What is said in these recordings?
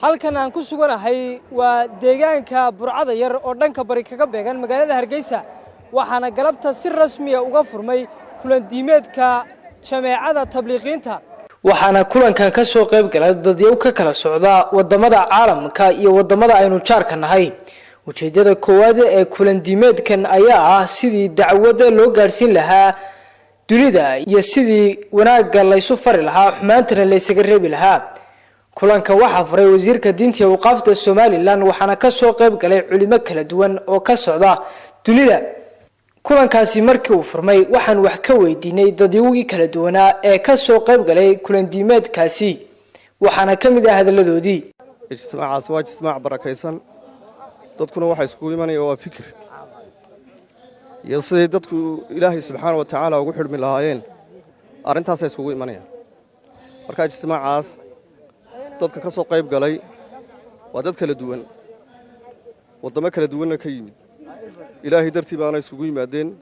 Halkan aan ku suganahay waa deegaanka Burcada Yar oo dhanka bari kaga beegan magaalada Hargeysa, waxaana galabta si rasmiya uga furmay kulandiimeedka Jameecada Tabliiqiinta, waxaana kulankan ka soo qayb galay dadyow ka kala socda wadamada caalamka iyo wadamada aynu jaarka nahay. Ujeedada koowaad ee kulandiimeedkan ayaa ah sidii dacwadda loo gaadhsiin lahaa dunida iyo sidii wanaagga laysu fari lahaa, xumaantana laysaga reebi lahaa. Kulanka waxaa furay wasiirka diinta iyo awqaafta Somaliland, waxaana kasoo qayb galay culimo kala duwan oo ka socda dunida. Kulankaasi markii uu furmay, waxaan wax ka weydiinay dadyowgii kala duwanaa ee kasoo qayb galay kulandiimeedkaasi, waxaana ka mid ah hadaladoodii. Ijtimaacaasi waa ijtimaac barakaysan. Dadkuna waxaa iskugu imanaya waa fikir iyo siday dadku Ilaahay subxaana wa tacaala ugu xidhmi lahaayeen. Arrintaasay iskugu imanayaan. Marka ijtimaacaas dadka ka soo qayb galay waa dad kala duwan, waddamo kala duwanna ka yimid. Ilaahay dartii baana iskugu yimaadeen,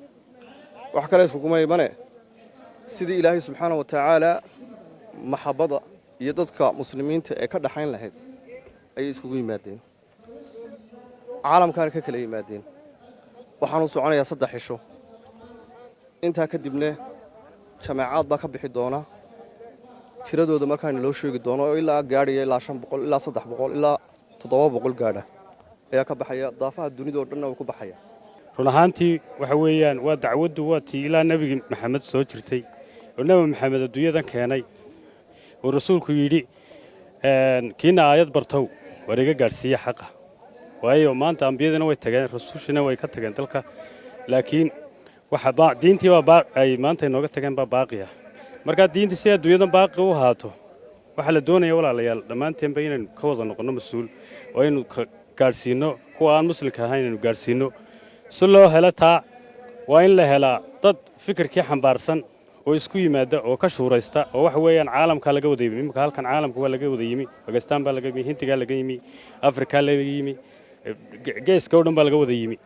wax kale iskuguma imane. Sidii Ilaahay subxaana wa tacaala maxabbada iyo dadka muslimiinta ee ka dhaxayn lahayd ayay iskugu yimaadeen, caalamkaana ka kala yimaadeen. Waxaanu soconayaa 3 cisho. Intaa kadibna jameecaad baa ka bixi doona, tiradooda markaana loo sheegi doono oo ilaa gaadhaya ilaa 500, ilaa 300, ilaa 700 gaadha ayaa ka baxaya. Daafaha dunida oo dhanna uu ku baxaya. Run ahaantii waxa weeyaan waa dacwaddu waa tii ilaa Nebigi Maxamed soo jirtay oo Nebi Maxamed adduunyadan keenay, oo Rasuulku yidhi: "Kiina aayad bartow, war iga gaadhsiiya xaqa." Waayo, maanta ambiyadina way tageen, rasuushina way ka tageen dalka, laakiin waxa diintii baa ay maanta inooga tageen baa baaqi ah. Markaa diintii si adduunyadan baaqi u ahaato, waxaa la doonaya, walaalayaal, dhammaanteenba inaynu ka wada noqonno mas-uul oo aynu gaadhsiinno kuwa aan muslimka ahayn inaynu gaadhsiinno. Si loo helo taa, waa in la helaa dad fikirkii xambaarsan oo isku yimaada oo ka shuuraysta. Oo waxa weeyaan caalamkaa laga wada yimi. Imika halkan caalamka waa laga wada yimi. Bakistaan baa laga yimi, Hindigaa laga yimi, Afrikaa laga yimi, geeska o dhan baa laga wada yimi.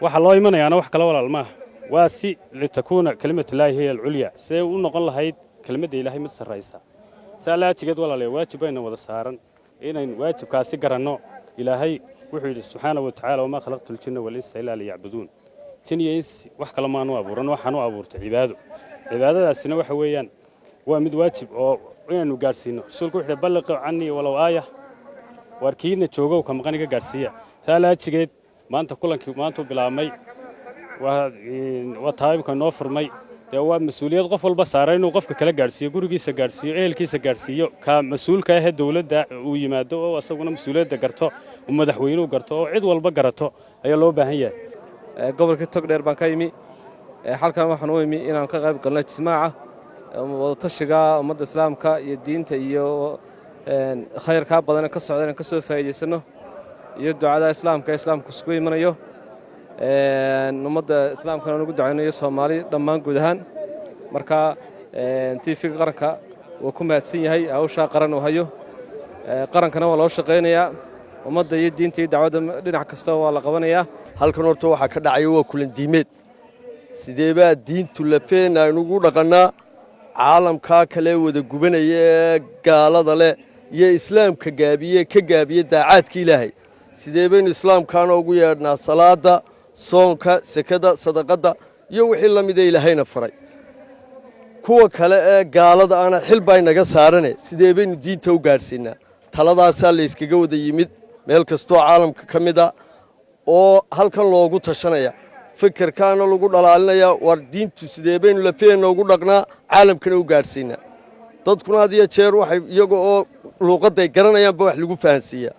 Waxa loo imanayaana wax kale, walaal, maaha. Waa si لتكون كلمة الله هي العليا, siday u noqon lahayd kelimadda Ilaahay mid sarraysa. Saa laajigeed, walaalayaal, waajib bayna wada saaran inaynu waajibkaasi garanno. Ilaahay wuxuu yidhi subxaana wa tacaala: وما خلقت الجن والإنس إلا ليعبدون. Jin iyo ins wax kale maanu abuuran, waxaan u abuurtay cibaado. Cibaadadaasina waxa weeyaan waa mid waajib oo inaynu gaadhsiino. Rasuulku wuxuu yidhi: بلغوا عني ولو آية. Waar kiina joogow, ka maqan iga gaadhsiiya. Saa laajigeed, maanta kulankii maantuu bilaabmay, waa taayimka noo furmay. Dee waa mas-uuliyad qof walba saaran inuu qofka kala gaadhsiiyo, gurigiisa gaadhsiiyo, ehelkiisa gaadhsiiyo, ka mas-uulka ahee dowladda uu yimaado oo asaguna mas-uuliyadda garto, uu madaxweynuhu garto, oo cid walba garato ayaa loo baahan yahay. Gobolkii Togdheer baan ka yimi. Halkan waxaan u imi inaan ka qayb galno ijtimaaca wadatashiga ummadda islaamka iyo diinta iyo khayrkaa badan ka socda inaan ka soo faa'iidaysanno, iyo ducada islaamka ee islaamku isugu imanayo, ummadda islaamkana aan ugu ducaynayo, Soomaali dhammaan guud ahaan. Marka TV-ga qaranka wuu ku mahadsan yahay hawshaa qaran uu hayo. Qarankana waa loo shaqaynayaa, ummadda iyo diinta iyo dacwadda dhinac kasta waa la qabanayaa. Halkan horta waxaa ka dhacaya waa kulan diimeed. Sidee baa diintu lafeen aynugu dhaqannaa, caalamkaa kale wada gubanaya ee gaalada leh iyo islaamka gaabiye ka gaabiye daacaadka Ilaahay? Sidee baynu islaamkaana ugu yeedhnaa salaadda, soonka, sekada, sadaqadda iyo wixii la mida Ilaahayna faray? Kuwa kale ee gaalada ana xil baa inaga saarane, sidee baynu diinta u gaadhsiinaa? Taladaasaa layskaga wada yimid meel kastoo caalamka ka mid a oo halkan loogu tashanaya, fikirkaana lagu dhalaalinaya: war diintu sidee baynu lafeenna ugu dhaqnaa, caalamkana u gaadhsiinaa? Dadkuna had iyo jeer waxay iyaga oo luuqadday garanayaanba wax lagu fahansiiyaa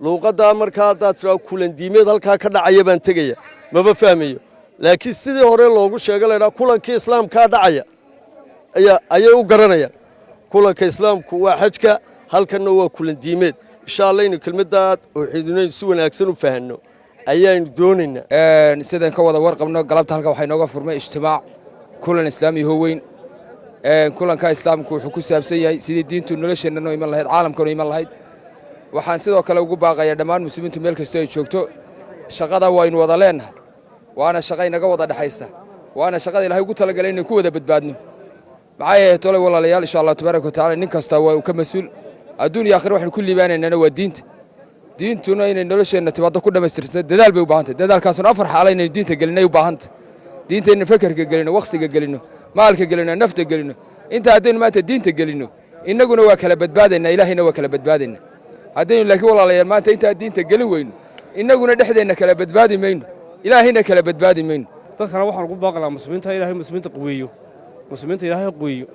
luuqaddaa. Markaa haddaad tiraa kulan diimeed halkaa ka dhacaya baan tegaya, maba fahmayo. Laakiin sidii hore loogu sheego, laydhaha kulankii islaamkaa dhacaya, ayaa ayay u garanayaan. Kulanka islaamku waa xajka, halkanna waa kulan diimeed. Insha Allah aynu kelmaddaa tawxiidinaynu si wanaagsan u fahanno ayaaynu doonaynaa. Sidaan ka wada warqabno, galabta halkan waxaa inooga furmay ijtimaac kulan islaami hoo weyn. Kulanka islaamku wuxuu ku saabsan yahay sidii diintu nolosheenna noo iman lahayd, caalamka noo iman lahayd. Waxaan sidoo kale ugu baaqayaa dhammaan muslimiintu meel kastoo ay joogto, shaqada waynu wada leennahay, waana shaqa inaga wada dhexaysa, waana shaqada Ilahay ugu talagalay inay ku wada badbaadno. Maxaa yeele tolay, walaalayaal, insha Allah tabaaraka wa tacala, nin kasta waa uu ka mas-uul adduun iyo aakhira. Waxaynu ku liibaanaynana waa diinta. Diintuna inay nolosheenna timaaddo ku dhammaystirto dadaal bay u baahantay. Dadaalkaasuna afar xaalo inaynu diinta gelinay u baahantay: diinta inaynu fekerka gelino, wakhtiga gelino, maalka gelino, nafta gelino. Inta haddaynu maanta diinta gelino, innaguna waa kala badbaadaynaa, Ilaahayna waa kala badbaadaynaa. Haddaynu laakiin, walaalayaal, maanta intaa diinta gelin weyno, innaguna dhexdeenna kala badbaadi mayno, Ilaahayna kala badbaadi mayno. Dadkana waxaan ugu baaqlaa muslimiinta: Ilaahay muslimiinta quweeyo, muslimiinta Ilaahay quweeyo,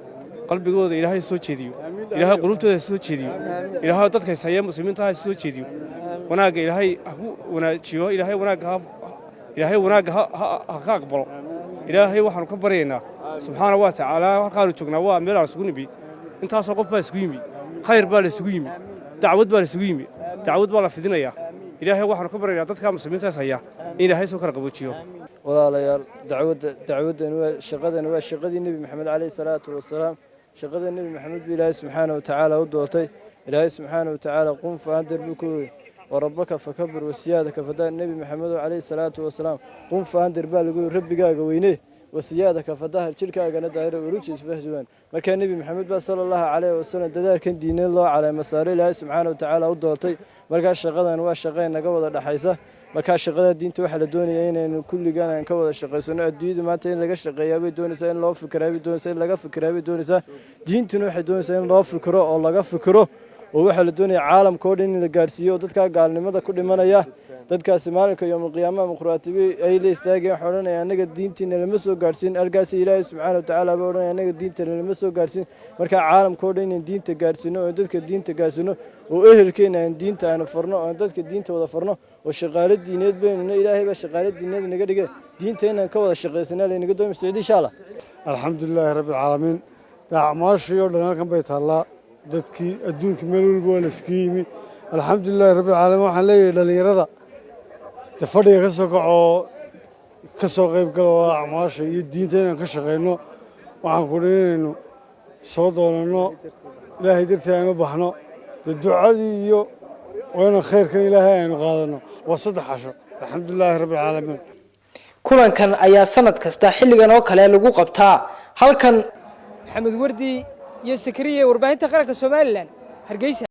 qalbigooda Ilaahay soo jeediyo, Ilaahay qulubtooda soo jeediyo, Ilaahay dadka haya muslimiinta ha soo jeediyo, wanaagga Ilaahay ha ku wanaajiyo, Ilaahay wanaagga ha, Ilaahay wanaagga ha ka aqbalo. Ilaahay waxaanu ka baryaynaa subxaana wa tacaala. Halkaanu joognaa waa meel aan isugu nimi, intaasoo qof baa isugu yimi, khayr baa la isugu yimi, dacwad baa la isugu yimi, dacwad baa la fidinayaa. Ilaahay waxaanu ka baryaynaa dadka muslimiintaas haya in Ilaahay soo kala qaboojiyo. Walaalayaal, dacwadda, dacwaddani waa shaqadani, waa shaqadii Nebi Maxamed calayhi salaatu wasalaam. Shaqada Nebi Maxamed buu Ilaahay subxaana wa tacaala u doortay. Ilaahay subxaana wa tacaala "قم فأنذر" buu ku yiri, "وربك فكبر وثيابك فطهر". Nebi Maxamed calayhi salaatu wasalaam "قم فأنذر" baa lagu yiri, rabbigaaga weyne, "وثيابك فطهر", jirkaagana daahira, "والرجز فاهجر". Markaa Nebi Maxamed baa sala Allahu calayhi wasalam dadaalkan diineed loo caleema saaray, Ilaahay subxaana wa tacaala u doortay. Markaa shaqadan waa shaqay naga wada dhaxaysa. Markaa shaqada diinta waxaa la doonaya inaynu kulligaan aan ka wada shaqaysano. Adduunyada maanta in laga shaqeeyaa bay doonaysaa, in loo fikiraa bay doonaysaa, in laga fikiraa bay doonaysaa. Diintuna waxay doonaysaa in loo fikiro oo laga fikiro, oo waxaa la doonaya caalamka oo dhan in la gaadhsiiyo, oo dadkaa gaalnimada ku dhimanaya, dadkaasi maalinka yowmalqiyaamaha muqraatibi ay la istaageen, waxay odhanaya: "Annaga diintiina lama soo gaadhsiin." Halkaasi Ilaahay subxaana watacaala baa odhanaya: "Annaga diintana lama soo gaadhsiin." Markaa caalamka oo dhan inaan diinta gaadhsiino, oo dadka diinta gaadhsiino, oo ehelkeena aan diinta aanu farno, oo dadka diinta wada farno, oo shaqaalo diineed baynuna, Ilaahay baa shaqaalo diineed naga dhigay. Diinta inaan ka wada shaqaysana laynaga doonay socdi, insha Allah. Alxamdulilaahi rabbi alcaalamiin. Acmaashii oo dhan halkan bay taallaa. Dadkii adduunka meel walba waa la iskaga yimi. Alxamdulilahi rabbi alcaalamiin. Waxaan leeyahay dhallinyarada de fadhiga ka soo kacoo ka soo qayb galo oo acmaasha iyo diinta inaan ka shaqayno. Waxaan ku inaynu soo doonanno Ilaahay dartii aynu baxno dee ducadii iyo waa inaan khayrkan Ilaahay aynu qaadanno. Waa 3 casho. Alxamdulilaahi rabbi alcaalamiin. Kulankan ayaa sanad kasta xilligan oo kale lagu qabtaa halkan. Maxamed Wardi iyo Sakariye, warbaahinta qaranka Somaliland, Hargeysa.